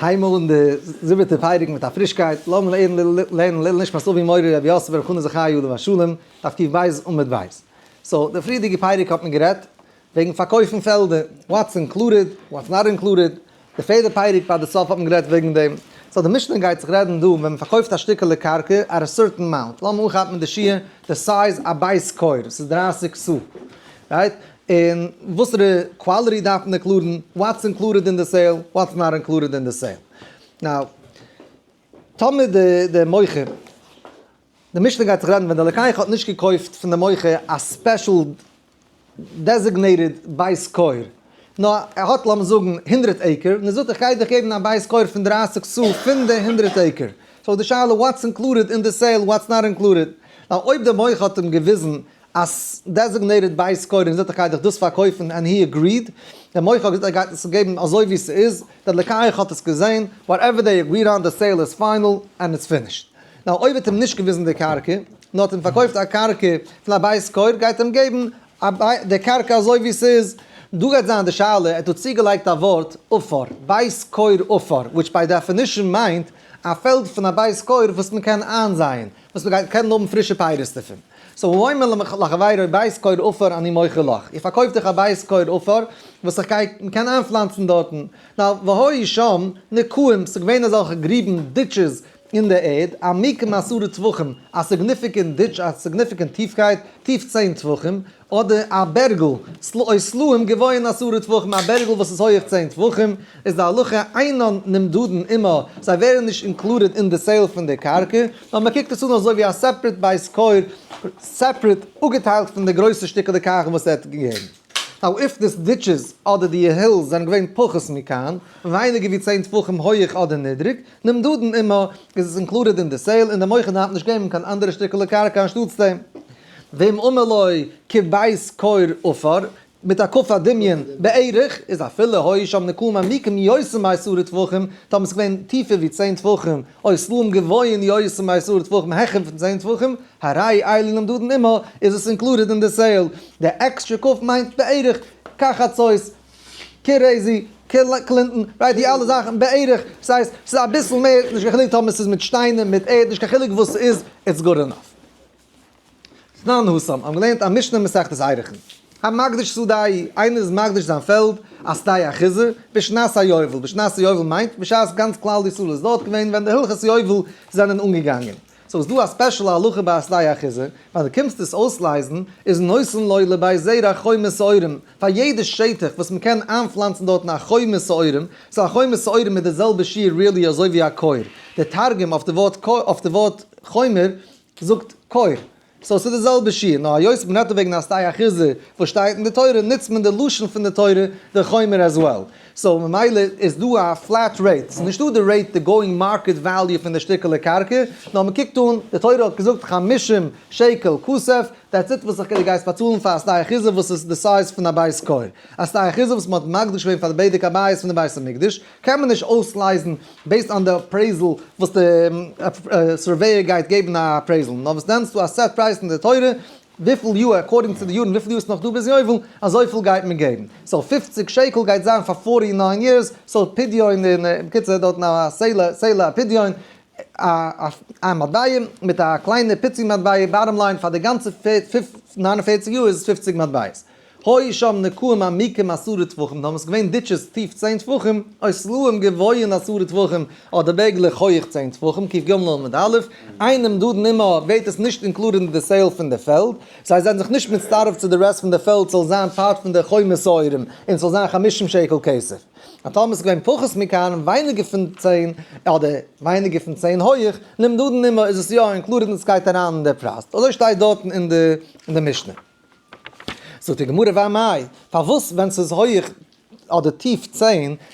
הייבן אן די זיבעטע פרק מיט א פרישקייט, לאמיר לערנען לעילוי נשמת אבי מורי רבי יוסף בר' חנא זכרי' עליו השלום, דף קב עמוד ב'. So די פריערדיגע פרק האט מען גערעדט וועגן פארקויפן פעלדער, what's included, what's not included, די פערדע פרק ביי די סוף האט מען גערעדט וועגן דעם. So די משנה גייט זיך רעדן דא ווען מען פארקויפט א שטיקעלע קרקע at a certain amount, לאמיר אנכאפן די שיעור, די size א בית כור, ס'איז 30 סאה, right? און וואסערע quality דארף מען include ן, what's included אין די sale, what's not included אין די sale. Now, טאמער די מוכר, די משנה גייט זיך רעדן ווען די לוקח האט נישט געקויפט פון די מוכר א special designated בית כור, נאר ער האט לאמיר זאגן 100 acre, און ער זאגט איך גיי דיך געבן א בית כור פון 30 סאה פון די 100 acre. So די שאלה what's included אין די sale, what's not included. Now אויב די מוכר האט אים געוויזן א designated בית כור און זאגט איך גיי דיך דאס פארקויפן and he agreed, דער מוכר האט געזאגט ער גייט עס געבן אזוי ווי ס'איז, דער לוקח האט עס געזען, whatever they agreed on, די sale איז final and it's finished. Now אויב האט אים נישט געוויזן די קרקע, נאר האט אים פארקויפט א קרקע פון א בית כור, גייט אים געבן די קרקע אזוי ווי ס'איז. דא גייט זיין די שאלה, ער האט דא צוגעלייגט א ווארט עפר, בית כור עפר, which by definition מיינט א פעלד פון א בית כור וואס מען קען איינזייען, וואס מען גייט קענען האבן פרישע פירות דערפון. So האומר לחבירו בית כור עפר אני מוכר לך, איך פארקויף דיך א בית כור עפר וואס איך גיי קען איינפלאנצן דארטן. Now והיו שם נקעים, ס'איז געווען אזעלכע גריבן, ditches, אין די ערד, עמוקים עשרה טפחים, א significant ditch, א significant טיפקייט, טיף 10 טפחים, אדער א בערגל, או סלעים גבוהין עשרה טפחים, א בערגל וואס איז הויעך 10 טפחים, איז די הלכה אינן נמדדין עמה, זיי ווערן נישט included אין די sale פון די קרקע, נאר מען קוקט עס אן אזוי ווי א separate בית כור, separate, אפגעטיילט פון די גרויסע שטיקל די קרקע וואס ער האט געגעבן. Now if these ditches אדער די hills זענען געווען פחות מכאן, ווייניגער ווי 10 טפחים הויעך אדער נידריג, נמדדין עמה, איז עס included אין די sale און דער מוכר דארף נישט געבן קיין אנדערע שטיקעלע קרקע אנשטאטס דעם. ואם אמר לו כבית כור עפר, מיט א כף הדמיון בערך, איז אפילו היו שם נקעים עמוקים יותר מעשרה טפחים, טאמער ס'איז געווען טיפער ווי 10 טפחים, או סלעים גבוהין יותר מעשרה טפחים העכער פון 10 טפחים, הרי אלו נמדדין עמה, איז עס included אין די sale. די עקסטרע כף מיינט בערך, כחצות, כרעזי, קלינטאן, right, די אלע זאכן בערך, ס'הייסט, ס'איז אביסל מער, נישט קיין חילוק טאמער ס'איז מיט שטיינער, מיט ערד, נישט קיין חילוק וואס ס'איז, it's good enough. תנן התם, האבן געלערנט א משנה מסכת ערכין. המקדיש שדהו, איינער איז מקדיש זיין פעלד, א שדה אחוזה, בשנת היובל, בשנת היובל מיינט, בשעת גאנץ כלל ישראל איז דארט געווען ווען די הלכות יובל זענען אנגעגאנגען. So איז דא א special הלכה ביי א שדה אחוזה, ווען דו קומסט עס אויסלייזן, איז נותן לו לבית זרע חומר שעורים, פאר יעדע שטח וואס מען קען איינפלאנצן דארטן א חומר שעורים, so א חומר שעורים איז די זעלבע שיעור really אזוי ווי א כור, די תרגום אויף די ווארט חומר זאגט כור, so ס'איז די זעלבע שיעור, נאר היות מ'רעדט דא וועגן א שדה אחוזה וואס שטייט אין די תורה, נוצט מען די לשון פון די תורה די חומר as well. So ממילא איז דא א flat rate, ס'איז נישטא די rate די going market value פון די שטיקעלע קרקע, נאר מ'קוקט אן, די תורה האט געזאגט 50 שקל כסף, that's it וואס איך גיי גייסט באצאלן פאר א שדה אחוזה וואס איז די size פון א בית כור. א שדה אחוזה וואס מ'האט מקדיש געווען פאר די בדק הבית פון די בית המקדש, קען מען נישט אויסלייזן based on די appraisal וואס די surveyor גייט געבן א appraisal, נאר וואס נעמסטו א set price אין די תורה, וויפיל יאר, according צו די יארן, וויפיל יאר ס'נאך דא ביז יובל, אזויפיל גייט מען געבן. So 50 שקל גייט זיין פאר 49 years, so פדיון אין, בקיצור דארט א סלע, סלע א פדיון, א מטבע מיט א קליינע פיצי מטבע, bottom line פאר די גאנצע 49 יאר איז עס 50 מטבעות. היו שם נקעים עמוקים עשרה טפחים, דאן איז געווען ditches טיף 10 טפחים, או סלעים גבוהין עשרה טפחים, אדער בערגלעך הויעך 10 טפחים, קג עמוד א', אינן נמדדין עמה ווערט עס נישט included אין די sale פון די פעלד, זיי זענען זיך נישט מצטרף צו די rest פון די פעלד ס'זאל זיין part פון די חומר שעורים, און ס'זאל זיין 50 שקל כסף. און טאמער איז געווען פחות מכאן, ווייניגער פון 10, אדער ווייניגער פון 10 הויעך, נמדדין עמה איז עס יא included און עס גייט אריין אין די פרייז. אזוי שטייט דארטן אין די משנה. זאגט די גמרא ואמאי, פארוואס ווען ס'איז הויעך אדער טיף 10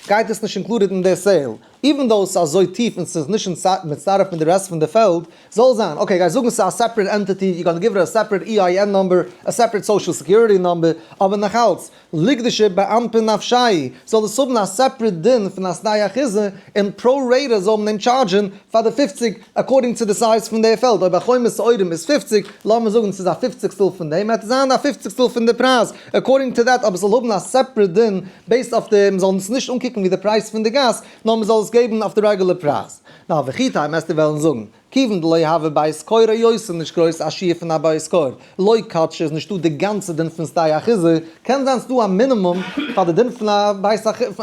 גייט עס נישט included אין די sale, even though ס'איז אזוי טיף און ס'איז נישט מצטרף מיט די rest פון די פעלד, זאל זיין, okay גיי זאגן ס'איז א separate entity, you gonna give it a separate EIN number, א separate social security number, אבער נאכאלץ, ליקדושי באנפין נפשיה, זאל עס האבן א separate דין פון א שדה אחוזה, און pro rata זאל מען אים טשארדזשען פאר די 50 according צו די size פון די פעלד, אויב א חומר שעורים איז 50, לאמיר זאגן ס'איז א פופציגסטל פון דעם, וועט עס זיין א פופציגסטל פון די פרייז, according to that, אבער ס'זאל האבן א separate דין based based אויף די, מ'זאל עס נישט אנקוקן ווי די פרייז פון די גאס, נאר מ'זאל עס געבן אויף די regular פרייז. נאר וכי תימא וועסטו וועלן זאגן, כיוון דלא הוי בית כור היות ס'איז נישט גרויס א שיעור פון א בית כור, לא קדשא איז נישטא די גאנצע דין פון שדה אחוזה, קען זיין ס'דא א מינימום פאר די דין פון א בית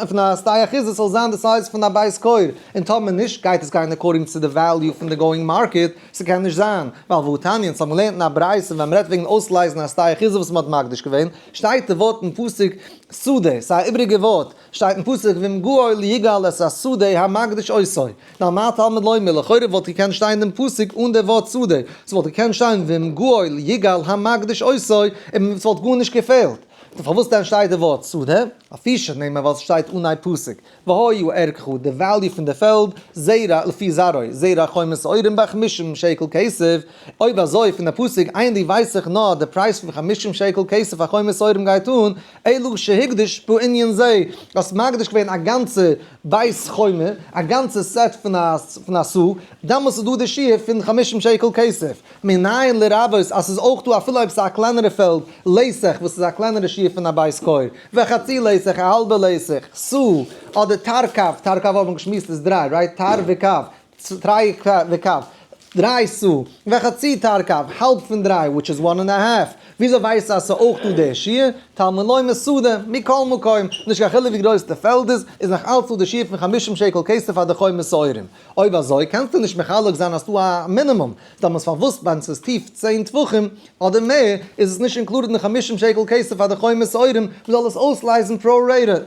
פון א שדה אחוזה ס'זאל זיין די size פון א בית כור, און טאמער נישט גייט עס גיין according צו די value פון די going market, ס'קען נישט זיין, ווייל והתניא אונז האבן געלערנט אין א ברייתא ווען מ'רעדט וועגן אויסלייזן א שדה אחוזה וואס מ'האט מקדיש געווען, שטייט די ווארט אין פסוק שדה, ס'איז א איבריגע ווארט, שטייט אין פסוק ואם גאל יגאל את השדה המקדיש אותו, נאר מה תלמוד לומר, לכאורה וואלט געקענט שטיין דעם פסוק אן די ווארט שדה, ס'וואלט געקענט שטיין ואם גאל יגאל המקדיש אותו, און ס'וואלט גארנישט געפעלט. פארוואס דען שטייט די ווארט שדה? לפי שנאמר ווייל ס'שטייט אנהייב פסוק והיה ערכך די value פון די פעלד, זרע לפי זרעו, זרע חומר שעורים בחמישים שקל כסף, אויב אזוי פון די פסוק איין ווייס איך נאר די פרייז פון חמישים שקל כסף פאר חומר שעורים גייט אן, אלא שהקדיש בענין זה, האסט מקדיש געווען א גאנצע בית חומר, א גאנצע set פון א פון א סאה, דעמאלס איז דא די שיעור פון חמישים שקל כסף. מנין לרבות אז ס'איז אויך דא אפילו אויב ס'איז א קלענערע פעלד, לתך וואס איז א קלענערע שיעור פון א בית כור, וחצי לתך א האלבע לתך, סאה, אדער תרקב, תרקב האבן געשמועסט איז דריי, right? תר וקב, תרי וקב, דריי סאה, וחצי תרקב, האלב פון דריי, which is one and a half. וויאזוי ווייסטו אז ס'איז אויך דא די שיעור? תלמוד לומר שדה, מכל מקום, נישט קיין חילוק ווי גרויס די פעלד איז, איז נאך אלץ דא די שיעור פון חמישים שקל כסף פאר די חומר שעורים. אויב אזוי קענסטו נישט מחלק זיין אז ס'דא א מינימום, דאמאלס פארוואס ווען ס'איז טיף 10 טפחים אדער מער איז עס נישט included אין חמישים שקל כסף פאר די חומר שעורים, מ'זאל עס אויסלייזן pro-rata?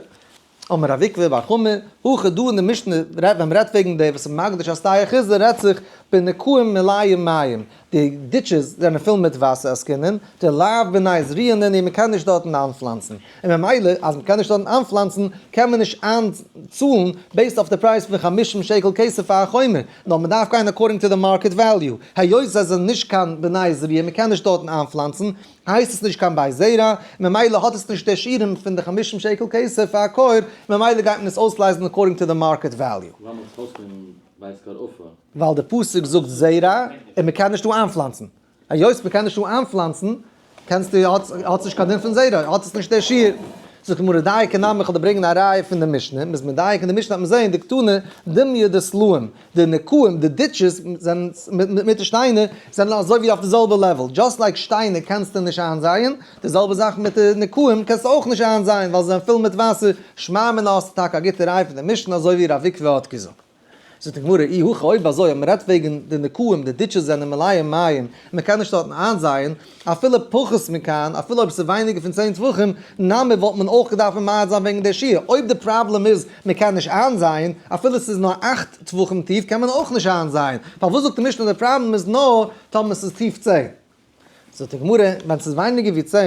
אמר רב עוקבא בר חמא, הכא דא אין די משנה רעדט ווען מ'רעדט וועגן די וואס איז מקדיש א שדה אחוזה רעדט זיך בנקעים מלאים מים, די ditches זענען פול מיט וואסער עסקינן, דלאו בני זריעה נינהו מ'קען נישט דארטן איינפלאנצן, און ממילא אז מ'קען נישט דארטן איינפלאנצן קען מען נישט איינצאלן based אויף די פרייז פון חמישים שקל כסף פאר א חומר, נאר מ'דארף גיין according to די market value, היות זיי זענען נישט קיין בני זריעה מ'קען נישט דארטן איינפלאנצן, הייסט עס נישט קיין בית זרע, ממילא האט עס נישט די שיעורים פון די חמישים שקל כסף פאר א כור, ממילא גייט מען עס אויסלייזן according to די market value. למה עס אויסנעמען בית כור עפר? ווייל די פסוק זאגט זרע און מען קען נישט דא איינפלאנצן. היות מען קען נישט דא איינפלאנצן, קענסטו, האט עס נישט קיין דין פון זרע, האט עס נישט די שיעור. זאגט די גמרא דייקא נמי, איך וועל דיר ברענגען א ראיה פון די משנה, מ'איז מדייק אין די משנה וועט מען זען דקתני דומיא דסלעים, די נקעים, די ditches זענען מיט די שטיינער זענען אזוי ווי אויף די זעלבע level, just like שטיינער קענסטו נישט איינזייען, די זעלבע זאך מיט די נקעים קענסטו אויך נישט איינזייען ווייל זיי זענען פול מיט וואסער, שמע מינה האסטו טאקע א גוטע ראיה פון די משנה אזוי ווי רב עוקבא האט געזאגט. זאגט די גמרא, אי הכי אויב אזוי אז מען רעדט וועגן די נקעים, די ditches זענען מלאים מים, מען קען נישט דארטן איינזייען, אפילו פחות מכאן, אפילו אויב ס'איז ווייניגער פון 10 טפחים, נמי וואלט מען אויך געדארפט ממעט זיין וועגן די שיעור. אויב די פראבלעם איז מען קען נישט איינזייען, אפילו ס'איז נאר 8 טפחים טיף קען מען אויך נישט איינזייען. פארוואס זאגט די משנה די פראבלעם איז נאר טאמער ס'איז טיף 10? זאגט די גמרא, ווען ס'איז ווייניגער ווי 10,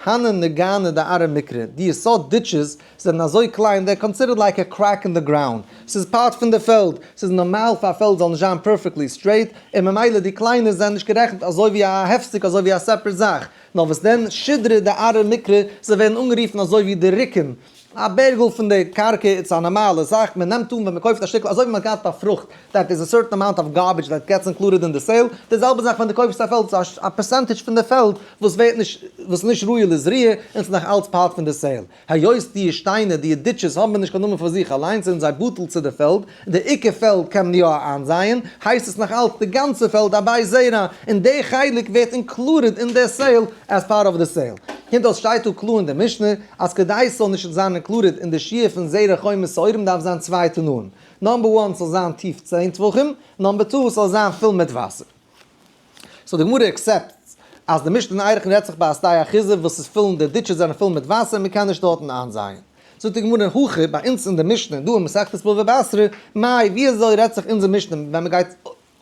הני נגעני דארעא מיקרי, די סארט ditches זענען אזוי קליין, they're considered like a crack in the ground, ס'איז part פון די פעלד, ס'איז נארמאל פאר א פעלד זאל נישט זיין perfectly straight, און ממילא די קליינע זענען נישט גערעכנט אזוי ווי א הפסק אזוי ווי א separate זאך, נאר וואס דען שידרי דארעא מיקרי, זיי ווערן אנגערופן אזוי ווי די רוקן, א בערגל פון די קרקע איז א נארמאלע זאך, מען נעמט אן ווען מען קויפט א שטיקל, אזוי ווי מען האט געהאט ביי פרוכט, that is a certain amount of garbage that gets included in the sale, די זעלבע זאך ווען דו קויפסט א פעלד, ס'איז א percentage פון די פעלד וואס ווערט נישט, וואס איז נישט ראוי לזריעה, און ס'איז נאך אלץ part פון די sale. היות די שטיינער, די ditches האבן נישט קיין נאמען פאר זיך אליינס זענען זיי בטל צו די פעלד, די עיקר פעלד קען מען יא איינזייען, הייסט עס נאך אלץ די גאנצע פעלד א בית זרע, און די חלק ווערט included אין די sale as part of the sale. קומט אויס שטייט דא קלאר אין די משנה אז כדי ס'זאל נישט זיין included אין די שיעור פון זרע חומר שעורים דארף זיין צוויי תנאים, number one ס'זאל זיין טיף 10 טפחים, number two ס'זאל זיין פול מיט וואסער. so די גמרא accepts אז די משנה אין ערכין רעדט זיך ביי א שדה אחוזה וואס איז פול די ditches זענען פול מיט וואסער און מ'קען נישט דארטן איינזייען. זאגט די גמרא הכא ביי אונז אין די משנה דא אין מסכת בבא בתרא, מאי ווי אזוי רעדט זיך אונזער משנה ווען מ'גייט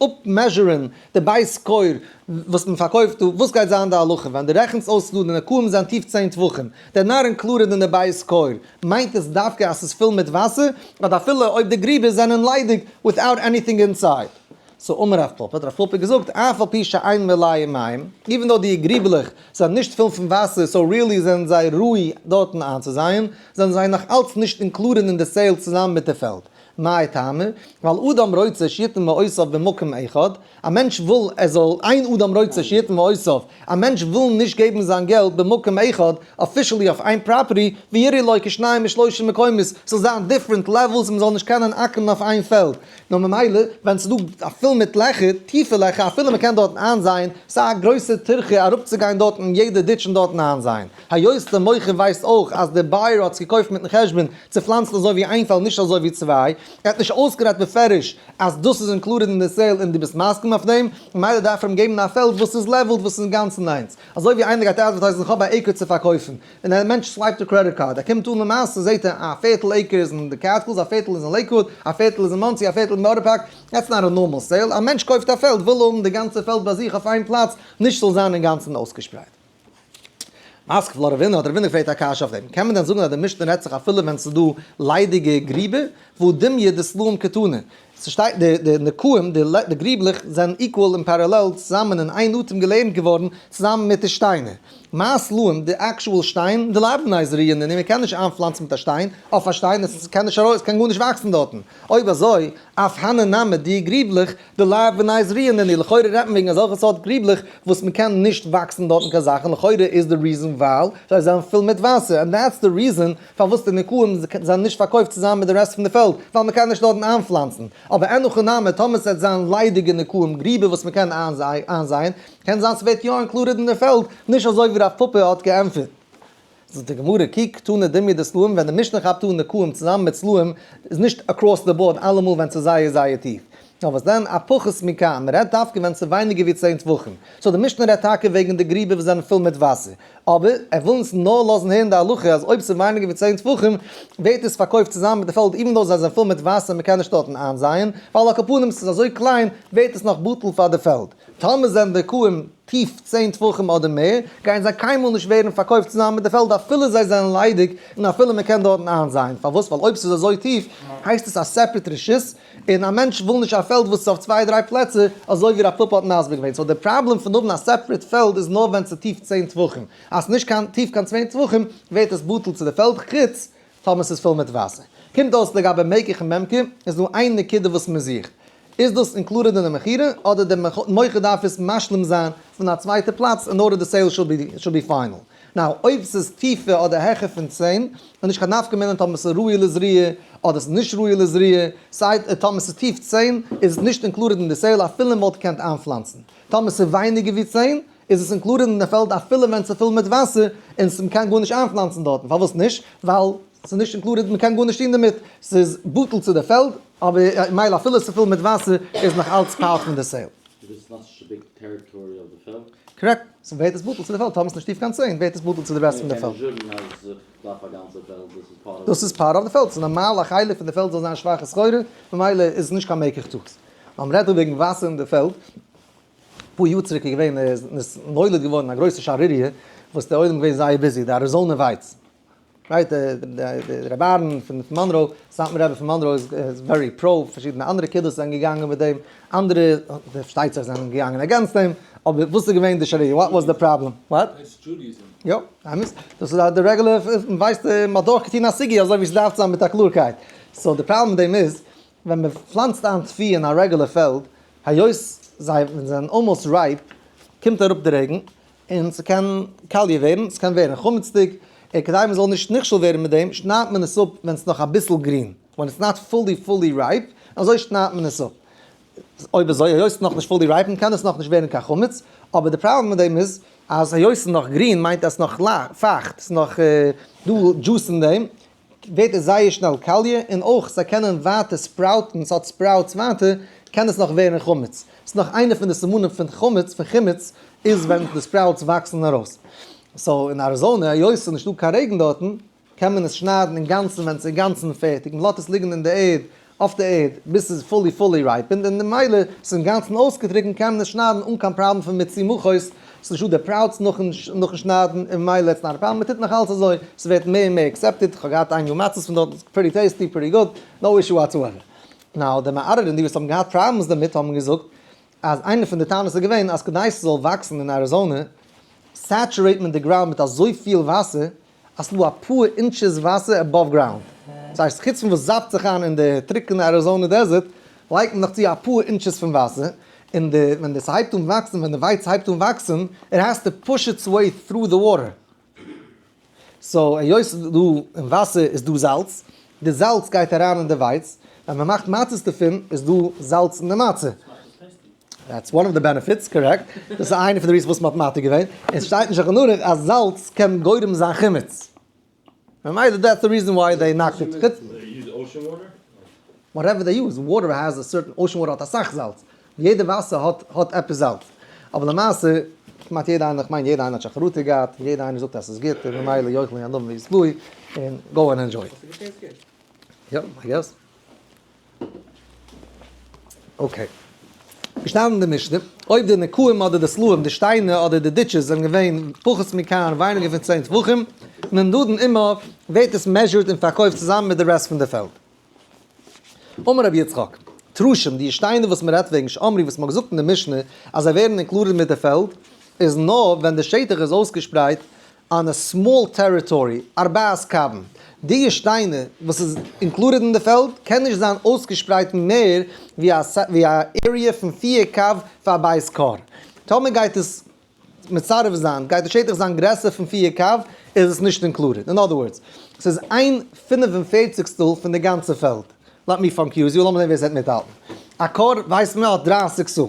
אפמעזשערען די בית כור וואס מען פארקויפט דא, וואס גייט זיין די הלכה ווען דו רעכנסט אויס דא די נקעים זענען טיף 10 טפחים, they're not included אין די בית כור, מיינט עס דווקא אז ס'איז פול מיט וואסער, אדער אפילו אויב די גריבער זענען ליידיג without anything inside? so אמר רב פפא, האט רב פפא געזאגט, אף על פי שאין מלאים מים, even though די גריבלעך זענען נישט פול פון וואסער so really זענען זיי ראוי דארטן איינצוזייען, זענען זיי נאך אלץ נישט included אין די sale צוזאמען מיט די פעלד. מאי טעמא? ווייל אדם רוצה שיתן מעותיו במקום אחד, א מענטש וויל ער זאל, אין אדם רוצה שיתן מעותיו, א מענטש וויל נישט געבן זיין געלט במקום אחד, officially אויף איין property, ויראו לו כשניים ושלושה מקומות, ס'זאל זיין different levels און מ'זאל נישט קענען אקערן אויף איין פעלד. נאר ממילא ווען ס'איז דא א פול מיט לעכער, טיפע לעכער, אפילו מ'קען דארטן איינזייען, ס'איז א גרויסע טירחה אראפצוגיין דארטן אין יעדע ditch און דארטן איינזייען. היות דער מוכר ווייסט אויך אז דער buyer האט עס געקויפט מיטן חשבון צו פלאנצן אזוי ווי איין פעלד נישט אזוי ווי צוויי, ער האט נישט אויסגערעדט בפירוש אז דאס איז included אין די sale און דו ביסט מסכים אויף דעם, ממילא דארף ער אים געבן א פעלד וואס איז leveled וואס איז אינגאנצן איינס. אזוי ווי איינער גייט advertise ן איך האב א acre צו פארקויפן, און דער מענטש swipe ט די credit card, ער קומט אן למעשה זעט ער א פערטל acre איז אין די קעטסקילס, א פערטל איז אין לעיקוואוד, א פערטל איז אין מאנסי, א פערטל אין בארא פארק, that's not a normal sale, א מענטש קויפט א פעלד וויל האבן די גאנצע פעלד ביי זיך אויף איין פלאץ, נישט ס'זאל זיין אינגאנצן אויסגעשפרייט. מתקיף לה רבינא האט רבינא געפרעגט א קשיא אויף דעם, קען מען דען זאגן אז די משנה רעדט זיך אפילו ווען ס'איז דא ליידיגע גריבער, והא דומיא דסלעים קתני, ס'שטייט די די נקעים די די גריבלעך זענען equal און parallel צוזאמען אין איין אטעם געלערנט געווארן צוזאמען מיט די שטיינער. מה סלעים די actual שטיין דלאו בני זריעה נינהו מ'קען נישט איינפלאנצן מיט א שטיין אויף א שטיין עס קען נישט ארויס קען גארנישט וואקסן דארטן אויב אזוי אף הני נמי די גריבלעך דלאו בני זריעה נינהו לכאורה רעדט מען וועגן אזעלכע סארט גריבלעך וואס מ'קען נישט וואקסן דארטן קיין זאכן לכאורה איז די reason ווייל זיי זענען פול מיט וואסער and that's the reason פארוואס די נקעים זענען נישט פארקויפט צוזאמען מיט די רעסט פון די פעלד, ווייל מ'קען נישט דארטן איינפלאנצן. אבער אין הכי נמי, טאמער ס'וועט זיין ליידיגע נקעים, גריבער וואס מ'קען איינזייען, קען זיין ס'ווערט יא included אין די פעלד, נישט אזוי ווי רב פפא האט געענטפערט. זאגט די גמרא, כי קתני דומיא דסלעים, ווען די משנה כאפט אן נקעים צוזאמען מיט סלעים, איז נישט across the board אלעמאל ווען ס'איז זייער זייער טיף. נאר וואס דען, אפחות מכאן, מ'רעדט דווקא ווען ס'איז ווייניגער ווי 10 טפחים. so די משנה רעדט טאקע וועגן די גריבער וואס זענען פול מיט וואסער. אבער ער וויל אונז נאר לאזן הערן די הלכה אז אויב ס'איז ווייניגער ווי 10 טפחים ווערט עס פארקויפט צוזאמען מיט די פעלד even though זיי זענען פול מיט וואסער מ'קען נישט דארטן איינזייען, ווייל על כל פנים ס'איז אזוי קליין ווערט עס נאך בטל פאר די פעלד. טאמער זענען די נקעים טיף 10 טפחים אדער מער גייען זיי קיינמאל נישט ווערן פארקויפט צוזאמען מיט די פעלד אפילו זיי זענען ליידיג און אפילו מ'קען דארטן איינזייען. פארוואס? ווייל אויב ס'איז אזוי טיף הייסט עס א separate רשות און א מענטש וויל נישט א פעלד וואס איז אויף צוויי דריי פלעצער, אזוי ווי רב פפא האט מסביר געווען, so די פראבלעם פון האבן א separate פעלד איז נאר ווען ס'איז טיף 10 טפחים, אז ס'איז נישט קיין טיף קיין 10 טפחים ווערט עס בטל צו די פעלד חוץ טאמער ס'איז פול מיט וואסער. קומט אויס לגבי מקח און ממכר איז דא איין נקודה וואס מ'זוכט, איז דאס included אין די מכירה אדער די מוכר דארף עס משלים זיין פון א צווייטע פלאץ in order the sale should be final. Now, אויב ס'איז טיפער אדער העכער פון 10, איז נישט קיין נפקא מינה טאמער ס'איז ראוי לזריעה אדער ס'איז נישט ראוי לזריעה, סיי טאמער ס'איז טיף 10 איז עס נישט included אין די sale אפילו מ'וואלט געקענט איינפלאנצן. טאמער ס'איז ווייניגער ווי 10 איז עס included אין די פעלד אפילו ווען ס'איז פול מיט וואסער און מ'קען גארנישט איינפלאנצן דארטן. פארוואס נישט? ווייל ס'איז נישט included, מ'קען גארנישט טון דערמיט, ס'איז בטל צו די פעלד, אבער מילא אפילו ס'איז פול מיט וואסער איז נאך אלץ part פון די sale. Correct, so ווערט עס בטל צו די פעלד, טאמער ס'איז נישט טיף קיין 10 ווערט עס בטל צו די רעסט פון די פעלד. דאס איז part of די פעלד, ס'איז נארמאל א חלק פון די פעלד זאל זיין שוואכע סחורה, ממילא איז עס נישט קיין מקח טעות. ווייל מ'רעדט דא וועגן וואסער אין די פעלד, אפאר יאר צוריק איז געווען איז נולד געווארן א גרויסע שערוריה וואס די עולם איז געווען זייער busy, די אריזאנע ווייץ. Right, די רבי אהרן פון מאנרא, סאטמאר רבי פון מאנרא איז very pro, פארשידענע אנדערע קהילות זענען געגאנגען מיט דעם, אנדערע פארשטייט זיך זענען געגאנגען against דעם, אבער וואס איז געווען די שערוריה, what was the problem? What? יא, אמת, דאס איז די רעגולער, מ'ווייסט, מ'האט דורכגעטון א סוגיא אזוי ווי ס'דארף זיין מיט א קלארקייט, so די פראבלעם מיט דעם איז, ווען מ'פלאנצט איין תבואה אין א רעגולער פעלד, היות זיי זענען almost ripe, קומט אראפ די רעגן, און ס'קען קאליע ווערן, ס'קען ווערן חמצ'דיג, און כדי מ'זאל נישט נכשל ווערן מיט דעם, שניידט מען עס אפ ווען ס'איז נאך אביסל גרין, when it's not fully fully ripe, אזוי שניידט מען עס אפ. אויב אזוי, היות ס'איז נאכנישט fully ripe, קען עס נאכנישט ווערן קיין חמץ, אבער די פראבלעם מיט דעם איז, אז היות ס'איז נאך גרין מיינט אז ס'איז נאך פייכט, ס'איז נאך דא juice אין דעם, ווערט עס זייער שנעל קאליע, און אויך זיי קענען ווייטער sprout ן, ס'האט sprouts ווייטער, קען עס נאך ווערן חמץ. ס'איז נאך איינע פון די סימנים פון חמץ, פון חימוץ, איז ווען די sprouts וואקסן ארויס. So אין אריזאנע, היות ס'איז נישטא קיין רעגן דארטן, קען מען עס שניידן אינגאנצן ווען ס'איז אינגאנצן פערטיג, מ'לאזט עס ליגן אין די ערד, אויף די ערד, ביז ס'איז fully fully ripened, און ממילא ס'איז אינגאנצן אויסגעטריקנט קען מען עס שניידן אן קיין פראבלעם פון מוציא מחות, ס'איז נישטא די sprouts נאכן שניידן, און ממילא it's not a problem, מ'טוט נאך אלץ אזוי, ס'ווערט מער און מער accepted, כ'האב געהאט איין יאר מצות פון דארט, pretty tasty, pretty good, no issue whatsoever. Now, די מערערים די וואס האבן געהאט problems דערמיט האבן געזאגט אז איינע פון די טענות איז געווען אז כדי ס'זאל וואקסן אין אריזאנע saturate מען די ground מיט אזויפיל וואסער אז ס'דא אפאר inches וואסער above ground. דאס הייסט, חוץ פון וואס זאפט זיך איין אין די טרוקענע אריזאנע desert, לייגט מען נאך צו אפאר inches פון וואסער, און די ווען דאס הייבט אן וואקסן, ווען די ווייץ הייבט אן וואקסן, it has to push its way through the water. So היות ס'איז דא אין וואסער איז דא זאלץ, די זאלץ גייט אריין אין די ווייץ, ווען מען מאכט מצות דערפון איז דא זאלץ אין די מצה. That's one of the benefits, correct. דאס איז איינע פון די reasons וואס מען האט מתיר געווען. און ס'שטייט אין שולחן ערוך אז זאלץ קען גורם זיין חימוץ. ממילא that's the reason why they knocked it. They use ocean water? Whatever they use, water has a certain, ocean water האט אסאך זאלץ. יעדע וואסער האט עפעס זאלץ. אבער למעשה, כמעט יעדע איינער, איך מיין יעדע איינער האט שוין חרטה געהאט, יעדע איינער זאגט אז ס'איז גוט, און ממילא יאכלו ענבים וישבעו, און go and enjoy it. יא, I guess. Okay. געשטאנען אין די משנה, אויב די נקעים אדער די סלעים, די שטיינער אדער די ditches זענען געווען פחות מכאן, ווייניגער פון 10 טפחים, נמדדין עמה, ווערט עס measured און פארקויפט צוזאמען מיט די rest פון די פעלד. אמר רבי יצחק, טרושים, די שטיינער וואס מען רעדט וועגן, שאמרו וואס מען האט געזאגט אין די משנה, אז זיי ווערן included מיט די פעלד, איז נאר ווען די שטח איז אויסגעשפרייט on a small territory, ארבעת קבין. די שטיינער וואס איז included אין די פעלד, קען נישט זיין אויסגעשפרייט מער ווי א area פון 4 קב פאר בית כור. טאמער גייט עס מצרף זיין, גייט די שטח זיין גרעסער פון 4 קב, איז עס נישט included. In other words, ס'איז איין פינף און פערציגסטל פון די גאנצע פעלד. Let me confuse you, לאמיר זען ווער עס וועט מיטהאלטן. א כור ווייסט מען האט 30 סאה.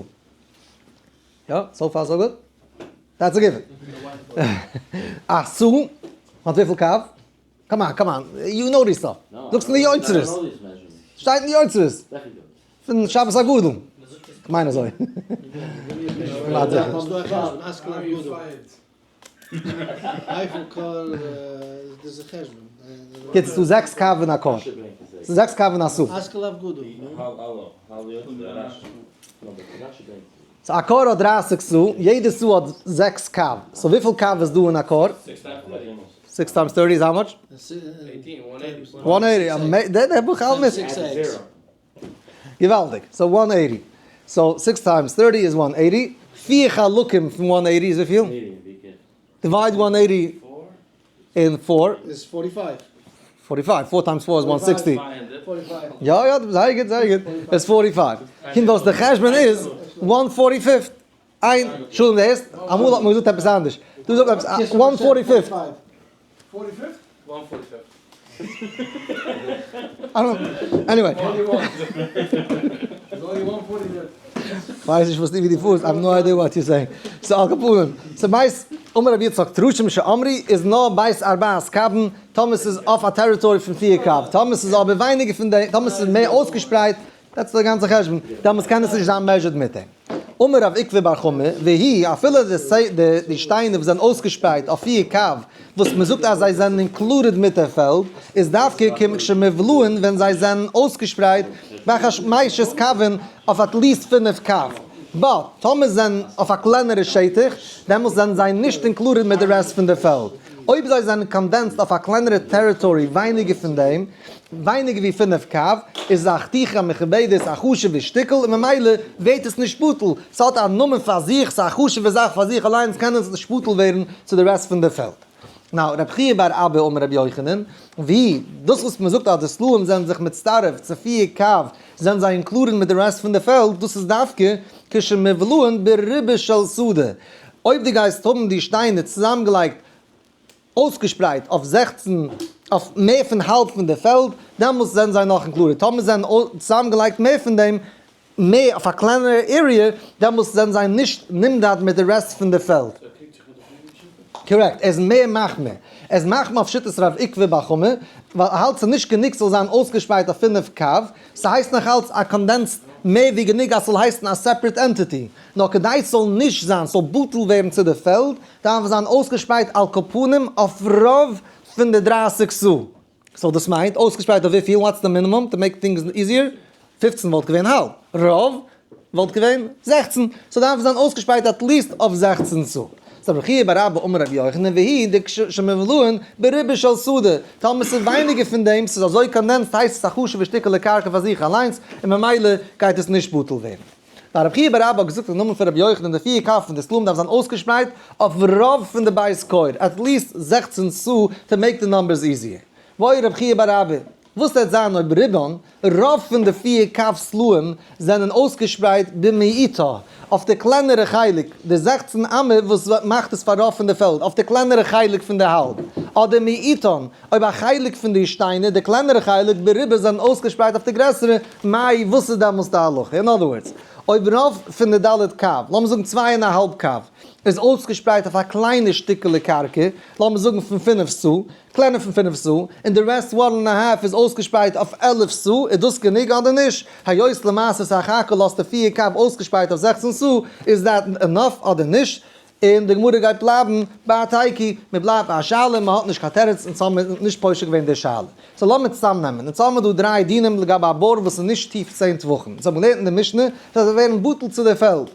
יא, so far so good? That's a given. א סאה האט וויפיל קב? Come on, come on, you know this stuff. זאגסט אין די יוצרות. שטייט אין די יוצרות. פון שבת הגדול. כ'מיין אזוי. כמעט זיכער. קיצור, ס'דא 6 קב אין א כור. ס'איז 6 קב אין א סאה. So א כור האט 30 סאה, יעדע סאה האט 6 קב. So וויפיל קב איז דא אין א כור? 6 times 30 is how much? 180. דער בוך אלט מיט. געוואלדיג. So 180. So 6 times 30 is 180. פיר חלקים פון 180 איז וויפיל? Divide 180 in 4. Is 45. 45. 4 times 4 is 160. 45. יא, יא, זייער גוט, זייער גוט. It's 45. קומט אויס, די חשבון איז 145. איין, שולן דאס, אמאל האט מען געזאגט עפעס אנדערש. דו זאגסט עפעס, 145. 45? 145. I don't know. Anyway. Only one. There's only 145. ווייס איך וואס די ווי די פוס, I have no idea what you're saying. So על כל פנים, so בית, אמר רבי יצחק, טרושים שאמרו איז נאר בית ארבעת קבין, טאמער איז אויף א territory פון 4 קב. טאמער איז אבער ווייניגער פון די, טאמער איז מער אויסגעשפרייט, that's די גאנצע חשבון, דאמאלס קען עס נישט זיין measured מיט דעם. אמר רב עוקבא בר חמא, והיא, אפילו די שטיינער וואס זענען אויסגעשפרייט אויף 4 קב, וואס מען זאגט אז זיי זענען included מיט דער פעלד, איז דווקא כשמובלעין ווען זיי זענען אויסגעשפרייט, בחמשת קבין אויף at least 5 קב. But, טאמער זענען אויף א קלענערע שטח, דעמאלס זענען זיי נישט included מיט די rest פון דער פעלד. אויב זיי זענען condensed אויף א קלענערע territory ווייניגער פון דעם, ווייניגער ווי 5 קב, איז א חתיכה מכובדת, א חשוב'ע שטיקל, און ממילא ווערט עס נישט בטל. ס'האט א נאמען פאר זיך, ס'איז א חשוב'ע זאך פאר זיך אליין, קען עס נישט בטל ווערן צו די rest פון די פעלד. Now, רב חייא בר אבא אמר רבי יוחנן, ווי דאס וואס מען זאגט אז די סלעים זענען זיך מצטרף צו 4 קב, זענען זיי included מיט די rest פון די פעלד, דאס איז דווקא כשמובלעין ברובה של שדה. אויב דו גייסט האבן די שטיינער צוזאמגעלייגט, אויסגעשפרייט אויף 16, אויף מער פון האלב פון די פעלד, דעמאלטס זענען זיי נאך included. טאמער זענען צוזאמגעלייגט מער פון דעם, מער אויף א קלענערע area, דעמאלטס זענען זיי נישט נמדד מיט די rest פון די פעלד. Correct, ער איז מער מחמיר. ער איז מחמיר אויף שיטת רב עוקבא בר חמא, ווייל ער האלט ס'איז נישט גענוג ס'זאל זיין אויסגעשפרייט אויף 5 קב, ס'הייסט נאך אלץ א condensed מער ווי גענוג אז ס'זאל הייסן א separate entity. נאר כדי ס'זאל נישט זיין, ס'זאל בטל ווערן צו די פעלד, דארף עס זיין אויסגעשפרייט על כל פנים אויף רוב פון די 30 סאה. So דאס מיינט, אויסגעשפרייט אויף וויפיל? What's the minimum to make things easier? 15 וואלט געווען האלב. רוב וואלט געווען 16. So דארף עס זיין אויסגעשפרייט at least אויף 16 סאה. So רבי חייא בר אבא אמר רבי יוחנן, והיא דכשמובלעין ברובה של שדה. טאמער ס'איז ווייניגער פון דעם, ס'איז אזוי condensed, הייסט עס א חשוב'ע שטיקעלע קרקע פאר זיך אליינס, און ממילא גייט עס נישט בטל ווערן. ווייל רבי חייא בר אבא האט געזאגט אין נאמען פון רבי יוחנן, די 4 קב פון די סלעים דארף זיין אויסגעשפרייט אויף רוב פון די בית כור, at least 16 סאה to make the numbers easier. ואי רבי חייא בר אבא. וואס וועט זיין אויב רובן, רוב פון די פיר קב סלעים זענען אויסגעשפרייט במיעוטה, אויף די קלענערע חלק, די 16 אמה וואס מאכט עס פאר רוב פון די פעלד, אויף די קלענערע חלק פון די האלב, אדער מיעוטן, אויב א חלק פון די שטיינער, די קלענערע חלק, ברובה זענען אויסגעשפרייט אויף די גרעסערע, מאי, וואס איז דעמאלס די הלכה? In other words, אויב רוב פון די ד' קב, לאמיר זאגן צוויי און א האלב קב, איז אויסגעשפרייט אויף א קליינע שטיקעלע קרקע, לאמיר זאגן פון פינף סאה, קלענער פון פינף סאה, און די rest one and a half איז אויסגעשפרייט אויף 11 סאה, איז דאס גענוג אדער נישט? היות למעשה סך הכל האסטו פיר קב אויסגעשפרייט אויף 16 סאה, איז that enough אדער נישט? און די גמרא גייט בלייבן ביי א תיקו, מען בלייבט ביי א שאלה, מען האט נישט קיין תירוץ, אונז האבן מיר נישט פושט געווען די שאלה. So לאמיר צוזאמנעמען, אונז האבן מיר דא דריי דינים לגבי א בור וואס איז נישט טיף 10 טפחים. אונז האבן געלערנט אין די משנה אז זיי ווערן בטל צו די פעלד.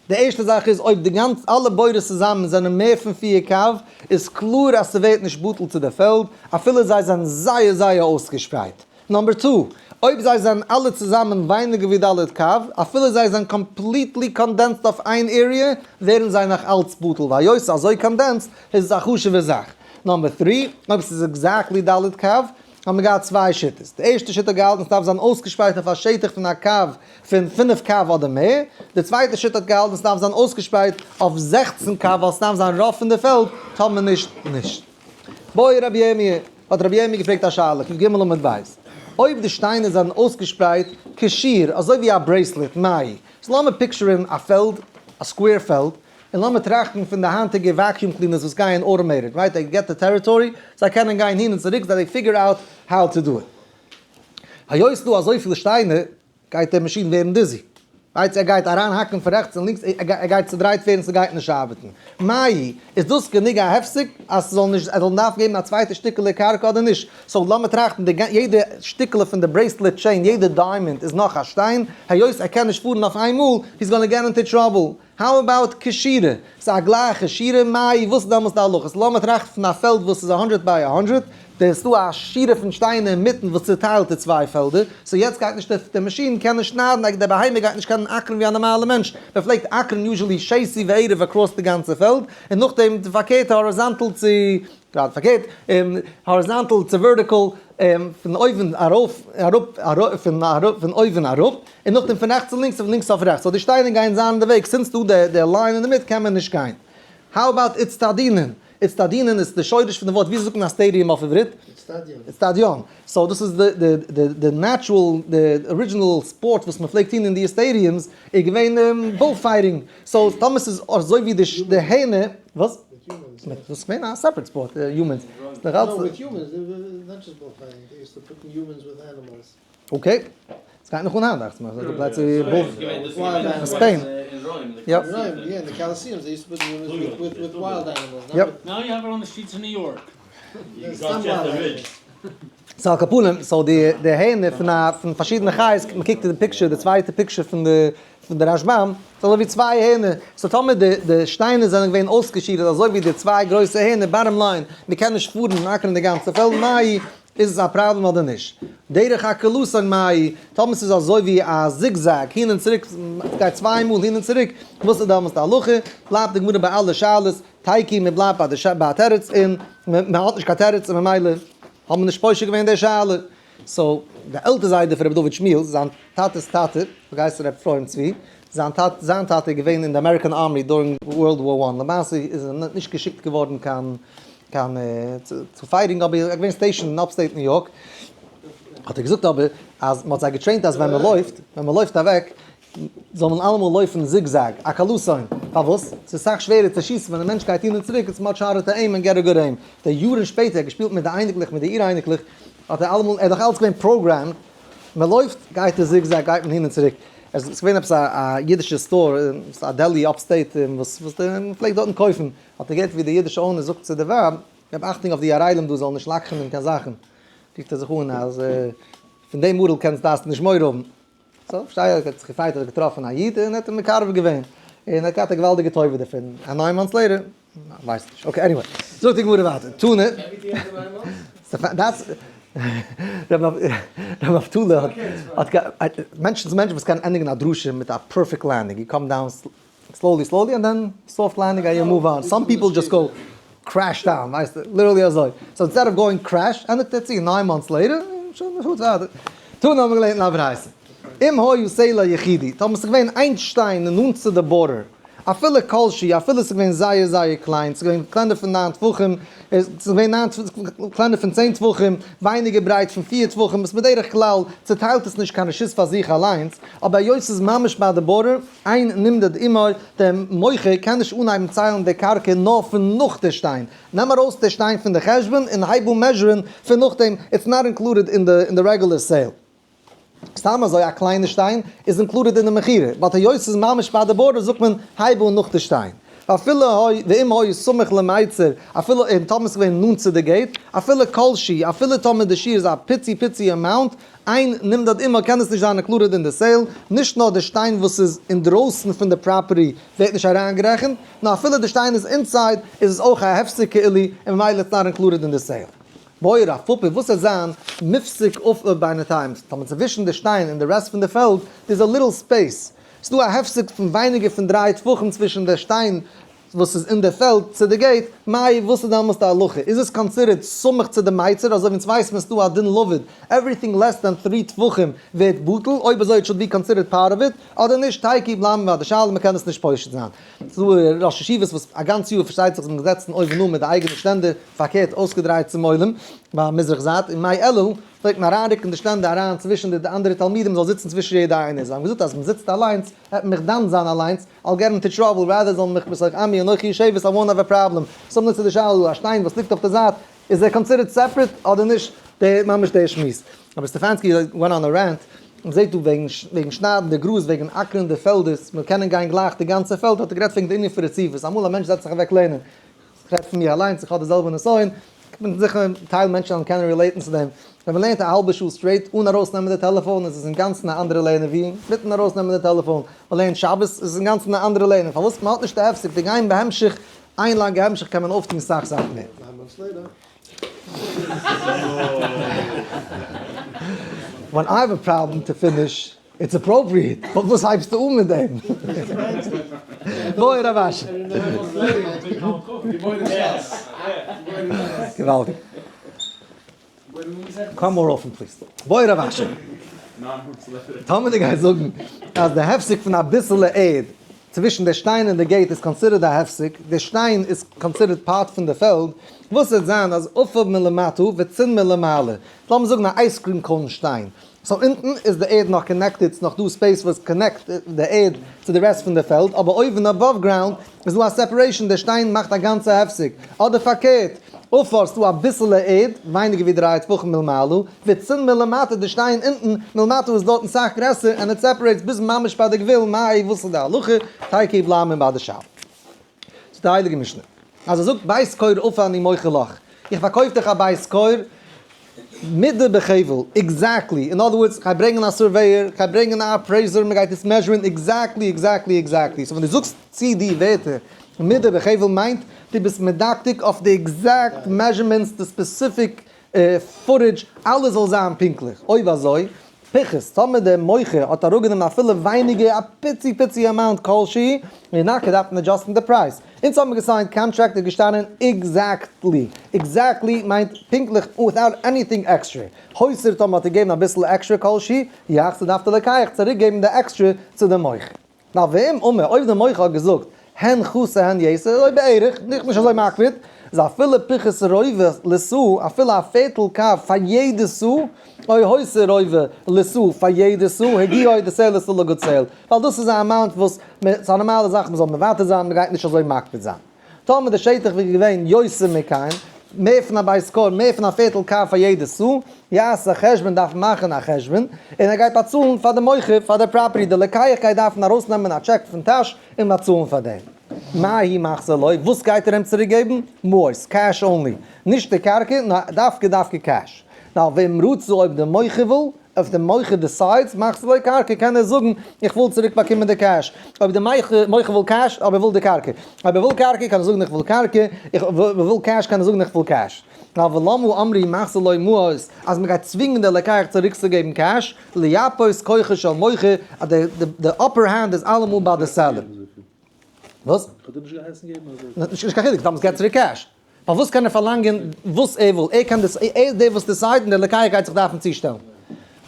די ערשטע זאך איז אויב די גאנץ אלע בורות צוזאמען זענען מער פון פיר קב, איז קלאר אז ס'ווערט נישט בטל צו די פעלד, אפילו זיי זענען זייער זייער אויסגעשפרייט. number two, אויב זיי זענען אלע צוזאמען ווייניגער ווי ד' קב, אפילו זיי זענען completely condensed אויף איין area, ווערן זיי נאך אלץ בטל, ווייל היות ס'איז אזוי condensed, איז עס א חשוב'ע זאך. number three, אויב ס'איז exactly ד' קב, האבן מיר געהאט צוויי שיטות. די ערשטע שיטה האט געהאלטן ס'דארף זיין אויסגעשפרייט אויף א שטח פון א קב פון פינף קב אדער מער. די צווייטע שיטה האט געהאלטן ס'דארף זיין אויסגעשפרייט אויף 16 קב ווייל ס'דארף זיין רוב פון די פעלד, טאמער נישט, נישט. בעי רבי ירמי', האט רבי ירמי' געפרעגט א שאלה, קג עמוד ב'. אויב די שטיינער זענען אויסגעשפרייט כשיר, אזוי ווי א bracelet, מאי. So לאמיר picture ן א פעלד, א square פעלד, און לאמיר טראכטן פון די היינטיגע vacuum cleaners וואס גייען automated, right? They get the territory, זיי קענען גיין הין און צוריק, זיי figure out how to do it. היות ס'דא אזויפיל שטיינער, גייט דער מאשין ווערן dizzy. Right? ער גייט אריינהאקן פון רעכטס און לינקס, ער גייט צודרייט ווערן, ס'גייט נישט ארבעטן. מאי, איז דאס גענוג א הפסק אז ס'זאל נישט, ער זאל דארפן געבן א צווייטע שטיקעלע קרקע אדער נישט? So לאמיר טראכטן, די יעדע שטיקעלע פון די bracelet chain, יעדע diamond איז נאך א שטיין, היות ער קען נישט פארן אויף איינמאל, he's gonna get into trouble. How about כשורה? ס'איז א גלייכע שורה, מאי, וואס איז דעמאלטס די הלכות? לאמיר טראכטן פון א פעלד וואס איז 100 by 100, דא איז דא א שורה פון שטיינער אינמיטן וואס צוטיילט די צוויי פעלדער, so יעצט גייט נישט די מאשין קענען שניידן, די בהמה גייט נישט קענען אקערן ווי א נארמאלע מענטש, מען פלעגט אקערן usually שתי וערב across די גאנצע פעלד, און נאכדעם די פארקערטע horizontal צו, גראדע פארקערט, horizontal צו vertical, פון אויבן ארויף, אראפ, אראפ, פון אראפ, פון אויבן אראפ, און נאכדעם פון רעכטס צו לינקס און פון לינקס אויף רעכטס, so די שטיינער גייען זיין אין די וועג, since דא די line אינדערמיט קען מען נישט גיין. How about איצטדינין? איצטדינין איז די שורש פון די ווארט, ווי זאגט מען א stadium אויף עברית? איצטדיון. איצטדיון. So דאס איז די די די natural, די original ספארט וואס מען פלעגט טון אין די stadiums, איז געווען bull fighting. So טאמער ס'איז אזוי ווי די הענע, וואס? מיט humans. מיט, דאס איז געווען א separate sport, humans. No, with humans, not just bull fighting, they used to put humans with animals. Okay. עס גייט נאך אן היינט, דאכט זיך מיר. ס'איז דא פלעצער ווי bull Spain. יא. Yeah, in the Colosseums, they used to put humans with wild animals. Yep. Now you have it on the streets of New York. Some wild animals. So על כל פנים, so די די הענע פון א פון פארשידענע חיות, מען קוקט אין די picture, די צווייטע picture פון די פון די רשבם, ס'איז אזוי ווי צוויי הענע, so טאמער די די שטיינער זענען געווען אויסגעשירעט אזוי ווי די צוויי גרויסע הענע, bottom line, מען קען נישט פארן און אקערן די גאנצע פעלד, מאי, איז עס א פראבלעם אדער נישט? דרך עקלתון מאי, טאמער ס'איז אזוי ווי א zigzag, הין און צוריק, ס'גייט צוויי מאל הין און צוריק, וואס איז דעמאלטס די הלכה? בלייבט די גמרא ביי אלע שאלות, תיקו, מען בלייבט ביי די ביי א תירוץ און מען האט נישט קיין תירוץ און ממילא האט מען נישט פושט געווען די שאלה. So, די עלטער זיידע פון רבי דוד שמואל, זיין טאטע'ס טאטע, וואס הייסט רבי אפרים צבי, זיין טאטע זיין טאטע איז געווען אין די American Army during World War One, למעשה איז ער נישט געשיקט געווארן קיין קיין צו fighting אבער ער איז געווען stationed אין upstate New York, האט ער געזאגט אבער אז מען האט זיי געטרעינט אז ווען מען לויפט, ווען מען לויפט אוועק, זאל מען אלעמאל לויפן zigzag, עקלתון, פארוואס? ס'איז סאך שווערער צו שיסן ווען די מענטש גייט הין און צוריק, it's much harder to aim and get a good aim. די יארן שפעטער, ער האט געשפילט מיט די אייניקלעך, מיט די אור-אייניקלעך, האט ער אלעמאל, ער איז דאך אלץ געווען programmed, מען לויפט, גייט ער zigzag, גייט מען הין און צוריק. עס איז געווען עפעס א אידישע store, א deli upstate, וואס מען פלעגט דארטן קויפן, האט ער געהערט ווי די אידישע owner זאגט צו די ווייב, געב אכטונג אויף די ערלים דא זאלן נישט לקח'נען קיין זאכן. רופט ער זיך אן אז פון דעם ערל קענסט דארפסטו נישט מורא האבן. So, פארשטיי איך, ער האט זיך געפרייט אז ער האט געטראפן א איד און ער האט אים מקרב געווען. און ער האט געהאט א געוואלדיגע טובה דערפון. א nine months later, ווייס נישט. Okay, anyway. זאגט די גמרא ווייטער, תנא. ר' נפתלי האט מענטשן צו מענטשן וואס קענען ענדיגן א דרשה מיט א perfect landing, you come down slowly slowly and then soft landing and you move on, some people just go crash down, ווייסטו, literally אזוי, so instead of going crash, ענדיגט ער צו nine months later. שוין, מ'פארט ווייטער. תנא האבן מיר געלערנט אין א ברייתא. אם היה סלע יחידי, טאמער ס'איז געווען איין שטיין נאנט צו די border, אפילו כל שהוא, אפילו ס'איז געווען זייער זייער קליין, ס'איז געווען קלענער פון ניין טפחים, ס'איז געווען ניין קלענער פון 10 טפחים, ווייניגער ברייט פון 4 טפחים, וואס בדרך כלל צוטיילט עס נישט קיין רשות פאר זיך אליינס, אבער היות ס'איז ממש ביי די border, אין נמדד עמו, דער מוכר קען נישט אנהייבן ציילן די קרקע נאר פון נאך די שטיין. נעם ארויס די שטיין פון די חשבון און הייב אן measure ן פון נאכדעם, it's not included אין די regular sale. סתם אזוי א קליינע שטיין איז included אין די מכירה, but היות ס'איז ממש ביי די border זאגט מען הייב אן נאך די שטיין. ואפילו היה ואם היה סמוך למיצר, אפילו און טאמער ס'איז געווען נאנט צו די gate, אפילו כל שהוא, אפילו טאמער די שיעור איז א פיצי פיצי amount, אין נמדד עמו קען עס נישט זיין included אין די sale, נישט נאר די שטיין וואס איז אינדרויסן פון די property ווערט נישט אריינגערעכנט, נאר אפילו די שטיין איז inside איז עס אויך א הפסק כאילו און ממילא it's not included אין די sale. בעי רב פפא וואס וועט זיין מפסיק עפר בינתיים, טאמער צווישן די שטיין און די rest פון די פעלד איז א little space, ס'דא א הפסק פון ווייניגער פון דריי טפחים צווישן די שטיין וואס איז אין די פעלד צו די gate, מאי וואס איז דעמאלס די הלכה? איז עס considered סמוך צו די מיצר אזוי ווי אונז ווייסן מיר ס'דא א דין לבוד everything less than three טפחים ווערט בטל, אויב אזוי it should be considered part of it, אדער נישט, תיקו בלמ ו די שאלה מ'קען עס נישט פושט זיין. ס'דא ראש ישיבות וואס א גאנץ יאר פארשטייט זיך זענען געזעצן אויבן אן מיט די אייגענע שטענדער פארקערט אויסגעדרייט צום עולם ביים מזרח זייט און מאי אלול פלעגט מען אריינרוקן די שטענדער אריין צווישן די אנדערע תלמידים זאל זיצן צווישן יעדע איינער, זיי האבן געזאגט אז מ'זיצט אליינס וועט מען מיך דן זיין אליינס, I'll get into trouble, rather זאל מיך בתוך עמי אנכי יושבת I won't have a problem. סאו צו די שאלה, א שטיין וואס ליגט אויף די זייט, איז ער considered separate אדער נישט? די ממש די שמועס. אבער סטעפאנסקי went on a rant, מען זעט דא וועגן וועגן שניידן די גראז, וועגן אקערן די פעלדער, מען קענען גיין גלייך די גאנצע פעלד, האט ער גערעדט וועגן די ענין פון רציפות, אמאל א מענטש זעצט זיך אוועק לערנען, איך רעד פון מיר אליינס, איך האב די זעלבע נסיון, איך בין זיכער טייל מענטשן וועלן קענען relate ן צו דעם, ווען מען לערנט א האלבע שעה straight אן ארויסנעמען די טעלעפאן איז עס אינגאנצן א אנדערע לערנען ווי מיטן ארויסנעמען די טעלעפאן, מען לערנט שבת איז עס אינגאנצן א אנדערע לערנען, פארוואס מען האט נישט די הפסק די גיין בהמשך, איין לאנגע המשך קען מען אויפטון סאך סאך מער. When I have a problem to finish, it's appropriate. But וואס הייבסטו אן מיט דעם? בעי רב אשי. געוואלדיג. Come more often please. בעי רב אשי. טאמער דו גייסט זאגן אז די הפסק פון אביסעלע ערד צווישן די שטיין און די gate איז considered א הפסק, די שטיין איז considered part פון די פעלד, וואס וועט זיין אז עפר מלמטה וצין מלמעלה? לאמיר זאגן א ice cream cone שטיין, so אונטן איז די ערד נאך connected, ס'נאך דא space וואס connect די ערד צו די rest פון די פעלד, אבער אויבן above ground איז דא א separation, די שטיין מאכט א גאנצע הפסק, אדער פארקערט, עפר ס'דא אביסעלע ערד, ווייניגער ווי דריי טפחים מלמעלה, וצין מלמטה די שטיין אונטן, מלמטה איז דארטן סאך גרעסער, and it separates ביז ממש ביי די גבול, מאי וואס איז די הלכה, תיקו בלמ ביי די שאלה. ס'איז די הייליגע משנה. אז ער זאגט בית כור עפר אני מוכר לך, איך פארקויף דיך א בית כור, מידה בחבל, exactly, in other words, כ'גיי ברענגען א surveyor, כ'גיי ברענגען א appraiser, מ'גייט עס measure ן exactly, exactly, exactly, so ווען דו זאגסט צו די ווערטער מידה בחבל מיינט דו ביסט מדקדק אויף די exact measurements, די specific footage, אלעס זאל זיין פונקטליך, אויב אזוי, פחת, טאמער דער מוכר האט אראפגענומען אפילו ווייניגער א פיצי פיצי amount כלשהי, ינכה דארף מען adjust ן די פרייז. אונז האבן גע sign ט contract איז געשטאנען exactly. Exactly מיינט פונקטליך without anything extra. הותר טאמער האט ער געגעבן אביסל עקסטרע כלשהי, יחזיר דארף דער לוקח צוריק געבן די עקסטרע צו דעם מוכר. נאר ואם אמר, אויב דער מוכר האט געזאגט, הן חסר הן יתר, אזוי בערך, נישט נישט אזוי מקפיד, איז אפילו פחת רובע לסאה, אפילו א פערטל קב פאר יעדע סאה, או הותר רובע לסאה פאר יעדע סאה, הגיעו די sale איז still a good sale, ווייל דאס איז א amount וואס מען, ס'איז א נארמאלע זאך מען זאל מוותר זיין, מען גייט נישט אזוי מקפיד זיין. טאמער די שטח וואלט געווען יותר מכאן, מער פון א בית כור, מער פון א פערטל קב פאר יעדע סאה, יעשה חשבון דארף מאכן א חשבון, און ער גייט באצאלן פאר די מוכר פאר די property, די לוקח גייט דארפן ארויסנעמען א טשעק פון טאש און באצאלן פאר דעם. מהו מחזיר לו, וואס גייט ער אים צוריק געבן? מעות, cash only, נישט די קרקע, נאר דווקא דווקא cash. נאר ואם רצה אויב די מוכר וויל, אויב די מוכר decides מחזיר לו קרקע קען ער זאגן איך וויל צוריק באקומען די cash, אויב די מוכר וויל cash אבער וויל די קרקע, אויב ער וויל קרקע קען ער זאגן איך וויל קרקע, איך וויל cash קען ער זאגן איך וויל cash. נאר ולמה אמרו מחזיר לו מעות אז מען גייט צווינגען די לוקח צוריקצוגעבן cash, לייפות כוחו של מוכר אז די upper hand איז אלעמאל ביי די seller. וואס? האט ער נישט געהייסן געבן אזוי? נישט קיין חילוק, דאמאלס געב צוריק cash. פארוואס קען ער פארלאנגען וואס ער וויל? ער קען דאס, ער איז דער וואס decide ט און דער לוקח גייט זיך דארפן צושטעלן.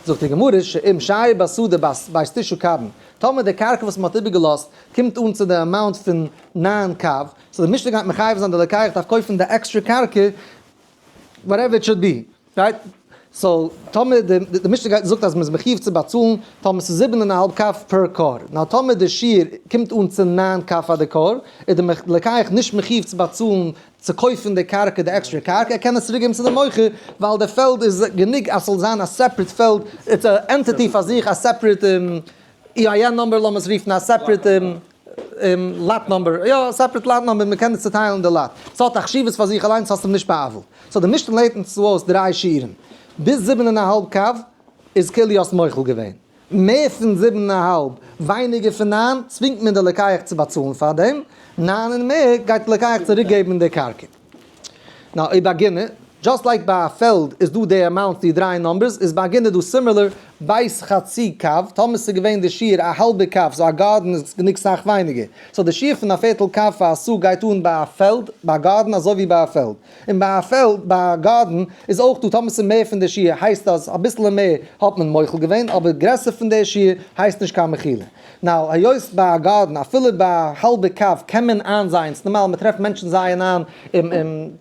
זאגט די גמרא, שאם שייר בשדה בית תשעה קבין, טאמער די קרקע וואס מען האט איבערגעלאזט קומט אן צו די amount פון 9 קב, so די משנה גייט מחייב זיין די לוקח דארף קויפן די עקסטרע קרקע, whatever it should be, right? So טאמער די משנה גייט זאגט אז מ'איז מחיוב צו באצאלן טאמער ס'איז 7.5 קב פער כור. נאר טאמער די שיעור קומט אן צו 9 קב פאר די כור, איז די לוקח נישט מחיוב צו באצאלן צו קויפן די קרקע, די עקסטרע קרקע, ער קען עס צוריקגעבן צו די מוכר, ווייל די פעלד איז גענוג אז ס'זאל זיין א separate פעלד, it's א entity פאר זיך, א separate EIN number לאמיר עס רופן, א separate lot number, יא, א separate lot number, מ'קען עס צוטיילן די lot. ס'האט א חשיבות פאר זיך אליינס, האסט אים נישט בא'עוול'ט. so די משנה לערנט אונז אויס דריי שיעורים. ביז 7.5 קב איז כאילו האסט מוחל געווען. מער פון 7.5, ווייניגער פון 9, צווינגט מען די לוקח צו באצאלן פאר דעם. 9 און מער גייט די לוקח צוריקגעבן די קרקע. Now, אויב א גינה, just like ביי א פעלד איז דא די amount, די דריי numbers, איז ביי א גינה דא similar, בית חצי קב, טאמער ס'איז געווען די שיעור א האלבע קב, so א garden איז גענוג סאך ווייניגער. So די שיעור פון א פערטל קב פאר א סאה גייט אן ביי א פעלד, ביי א garden אזוי ווי ביי א פעלד. און ביי א פעלד, ביי א garden, איז אויך דא, טאמער ס'איז מער פון די שיעור הייסט אז אביסל מער האט מען מוחל געווען, אבער גרעסער פון די שיעור הייסט נישט קיין מחילה. Now, היות ביי א garden, אפילו ביי א האלבע קב, קען מען איינזייען, ס'איז נארמאל, מ'טרעפט מענטשן זייען איין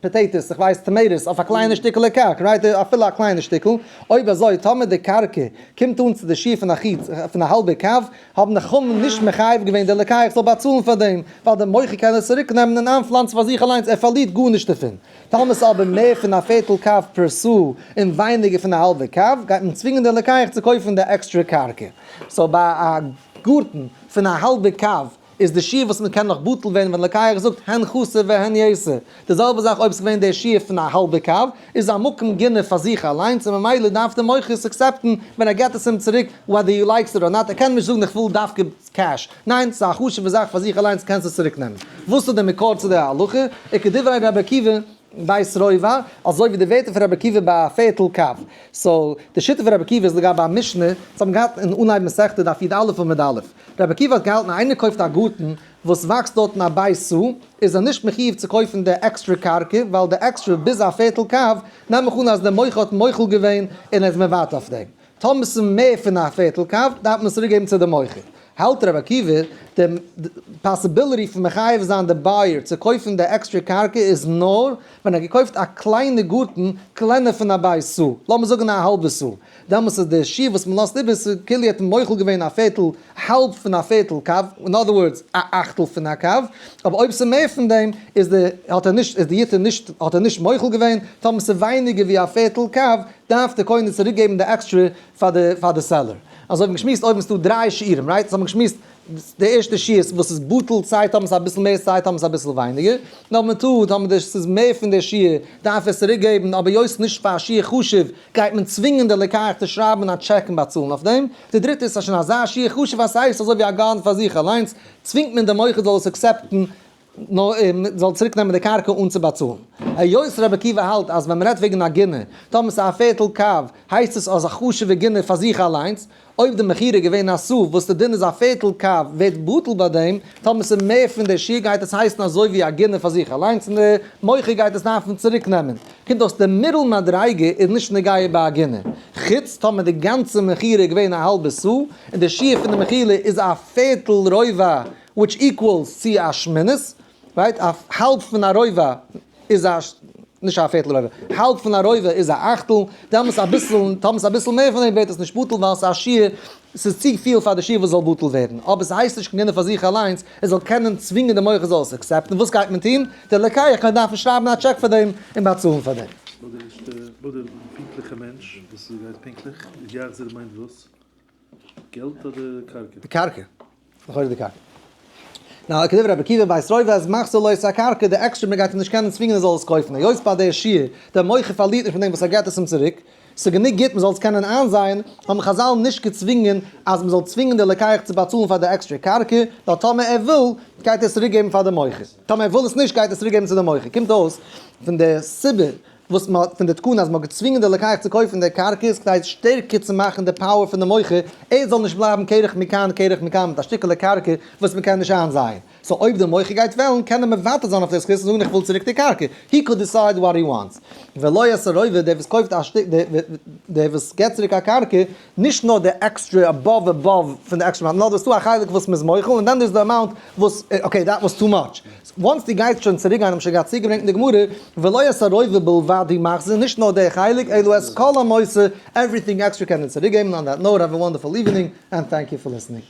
potatoes, איך ווייס, tomatoes, אויף א קליינע שטיקעלע קרקע, right, אפילו א קליינע שטיקל, אויב אזוי, טאמער די קרקע קומט אן צו די שיעור פון א חוץ, פון א האלבע קב, האבן די חכמים נישט מחייב געווען די לוקח זאל באצאלן פאר דעם, ווייל דער מוכר קען עס צוריק נעמען און איינפלאנצן פאר זיך אליינס, ער פארלירט גארנישט דערפון. טאמער ס'איז אבער מער פון א פערטל קב פער סאה און ווייניגער פון א האלבע קב, גייט מען צווינגען די לוקח צו קויפן די עקסטרע קרקע. So ביי א גארטן פון א האלבע קב איז די שיעור וואס מען קען נאך בטל ווערן ווען לוקח זאגט הן חסר והן יתר. די זעלבע זאך אויב ס'איז געווען די שיעור פון א האלבע קב, איז א מקום גינה פאר זיך אליינס און ממילא דארף די מוכר עס accept ן ווען ער געט עס אים צוריק whether he likes it or not, ער קען נישט זאגן איך וויל דווקא cash, ניין ס'איז א חשוב'ע זאך פאר זיך אליינס קענסט עס צוריק נעמען. וואס איז די מקור צו די הלכה? וכדברי רבי עקיבא בית רובע, אזוי ווי די ווערטער פון רבי עקיבא ביי א פערטל קב. So, די שיטה פון רבי עקיבא איז לגבי א משנה, וואס האבן געהאט אין אנהייב מסכתא דף י"א עמוד א'. רבי עקיבא האט געהאלטן אז איינער קויפט א גארטן וואס וואקסט דארטן א בית סאה, איז ער נישט מחיוב צו קויפן די עקסטרע קרקע, ווייל די עקסטרע ביז א פערטל קב, נעם איך אן אז דער מוכר האט מוחל געווען און ער איז מוותר אויף דעם. טאמער ס'איז מער פון א פערטל קב, דארף מען עס צוריקגעבן צו די מוכר. האלט רבי עקיבא, די possibility פון מחייב זיין די buyer צו קויפן די עקסטרע קרקע איז נאר ווען ער האט געקויפט א קליינע גארטן קלענער פון א בית סאה, לאמיר זאגן א האלבע סאה, דעמאלס איז די שיעור וואס מען לאזט איבער ס'איז כאילו ער האט מוחל געווען א פערטל, האלב פון א פערטל קב, אין other words א אכטל פון א קב, אבער אויב ס'איז מער פון דעם איז די האט ער נישט איז די יתר נישט האט ער נישט מוחל געווען, טאמער ס'איז ווייניגער ווי א פערטל קב דארף די קונה צוריק געבן די עקסטרע פאר די פאר די seller. אזוי האבן געשמועסט אויבן ס'דא דריי שיעורים, right? ס'האבן געשמועסט די ערשטע שיעור וואס איז בטל סיי טאמער ס'איז אביסל מער סיי טאמער ס'איז אביסל ווייניגער, נאר מען טוט טאמער די ס'איז מער פון די שיעור דארף ער עס צוריק געבן, אבער היות נישט פאר א שיעור חשוב גייט מען צווינגען די לוקח צו שרייבן א טשעק און באצאלן אויף דעם. די דריטע איז שוין אזא שיעור חשוב אז ס'הייסט אזוי ווי א garden פאר זיך אליינס, צווינגט מען די מוכר זאל עס accept ן נאר זאל צוריק נעמען די קרקע אן צו באצאלן. היות רבי עקיבא האלט אז ווען מ'רעדט וועגן א גינה, טאמער ס'איז א פערטל קב, הייסט עס אז א חשוב'ע גינה פאר זיך אליינס, אויב די מכירה איז געווען א סאה וואס די דין איז א פערטל קב ווערט בטל ביי דעם, טאמער ס'איז מער פון די שיעור גייט עס הייסן אזוי ווי א גינה פאר זיך אליינס און די מוכר גייט עס דארפן צוריק נעמען. קומט אויס די מיטל מדריגה איז נישט נוגע ביי א גינה, חוץ טאמער די גאנצע מכירה איז געווען א האלבע סאה און די שיעור פון די מכירה איז א פערטל רובע which equals צו א שמינית, right? א האלב פון א רובע איז א, נישט א פערטל רובע, האלב פון א רובע איז א אכטל, דעמאלטס אביסל, טאמער ס'איז אביסל מער פון דעם ווערט עס נישט בטל ווייל ס'איז א שיעור, ס'איז צו פיל פאר די שיעור וואס זאל בטל ווערן, אבער ס'הייסט נישט קיין גינה פאר זיך אליינס, ער זאל קענען צווינגען די מוכר זאל עס accept ן, וואס גייט מען טון? דער לוקח גייט דארפן שרייבן א טשעק פאר דעם און באצאלן פאר דעם. ביי די פונקטליכע מענטש וואס גייט פונקטליך, יחזיר מיינט וואס? געלט אדער קרקע? די קרקע. לכאורה די קרקע. Now, כדברי רבי עקיבא בית רובע אז מחזיר לו את הקרקע, די עקסטרע מען גייט אים נישט קענען צווינגען ער זאל עס קויפן, היות ביי די שיעור, דער מוכר פארלירט נישט מיט דעם וואס ער געט עס אים צוריק, ס'איז גענוג גוט מען זאל עס קענען איינזייען, האבן חז"ל נישט געצווינגען אז מען זאל צווינגען די לוקח צו באצאלן פאר די עקסטרע קרקע, נאר טאמער ער וויל, גייט ער עס צוריק געבן פאר די מוכר. טאמער ער וויל עס נישט גייט ער עס צוריק געבן צו די מוכר. קומט אויס פון די סיבה. וואס מען האט פון די תקנה אז מען האט געצווינגען די לוקח צו קויפן די קרקע איז כדי שטערקער צו מאכן די power פון די מוכר, ער זאל נישט בלייבן קרח מכאן קרח מכאן מיט א שטיקעלע קרקע וואס מען קען נישט איינזייען. so אויב די מוכר גייט וועלן קען ער מוותר זיין אויף די זכות און זאגן איך וויל צוריק די קרקע, he could decide what he wants. ולא את הרובע, דער וואס קויפט א שטיק, דער וואס געבט צוריק א קרקע, נישט נאר די extra above above פון די extra amount, נאר דאס איז דא א חלק וואס מ'איז מוחל און then דער איז די amount וואס, okay that was too much. once דו גייסט שוין צוריק גיין האבן שוין געהאט צוגעברענגט אין די גמרא, ולא את הרובע בלבד הוא מחזיר, נישט נאר די חלק, אלא את כל המותר, everything extra קען ער צוריק געבן, on that note have a wonderful evening and thank you for listening.